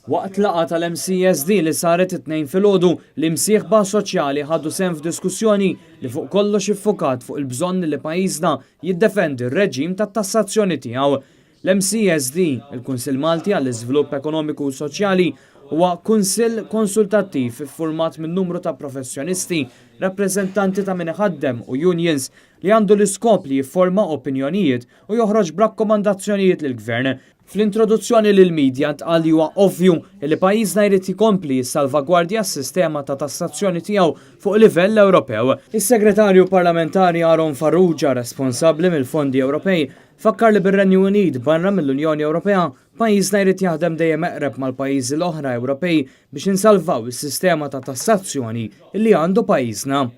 Waqt laqgħa tal-MCESD li saret it-Tnejn filgħodu, l-imsieħba soċjali ħadu sehem f'diskussjoni li fuq kollox iffukat fuq il-bżonn li pajjiżna jiddefendi r-reġim tat-tassazzjoni tiegħu. L-MCESD, il-Kunsill Malti għall-Iżvilupp Ekonomiku u Soċjali, huwa kunsill konsultattiv iffurmat minn numru ta' professjonisti, rappreżentanti ta' min iħaddem u unions li għandu l-iskop li jifforma opinjonijiet u joħroġ b'rakkomandazzjonijiet lill-Gvern. Fl-introduzzjoni lill-media ntqal li huwa ovvju li pajjiżna jrid jkompli jissalvagwardja s-sistema ta' tassazzjoni tiegħu fuq livell Ewropew. Is-Segretarju Parlamentari Aaron Farrugia, responsabbli mill-fondi Ewropej, fakkar li bir-Renju Unit barra mill-Unjoni Ewropea, pajjiżna jrid jaħdem dejjem eqreb mal-pajjiżi l-oħra Ewropej biex insalvaw is-sistema ta' tassazzjoni li għandu pajjiżna.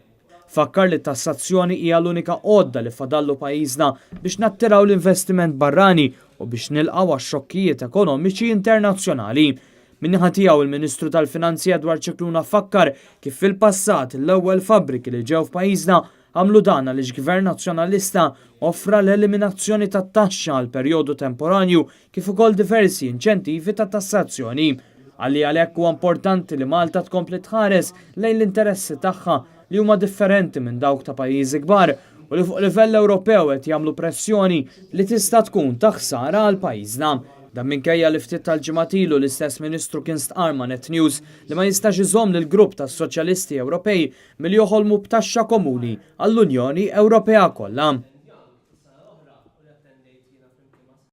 Fakkar li t-tassazzjoni hija l-unika għodda li fadallu pajjiżna biex nattiraw l-investiment barrani u biex nilqgħu għax-xokkijiet ekonomiċi internazzjonali. Min-naħa tiegħu il-Ministru tal-Finanzi Edward Scicluna fakkar kif fil-passat l-ewwel fabbriki li ġew f'pajjiżna għamlu dan għaliex Gvern Nazzjonalista offra l-eliminazzjoni tat-taxxa għal perjodu temporanju kif ukoll diversi inċentivi ta' tassazzjoni. Qal li għalhekk huwa importanti li Malta tkompli tħares lejn l-interessi tagħha li huma differenti minn dawk ta' pajjiżi kbar u li fuq livell Ewropew qed jagħmlu pressjoni li tista' tkun ta' ħsara għal pajjiżna. Dan minkejja li ftit tal-ġimgħat ilu l-istess Ministru kien stqarr ma' Net News li ma jistax iżomm lill-grupp tas-Soċjalisti Ewropej milli joħolmu b'taxxa komuni għall-Unjoni Ewropea kollha.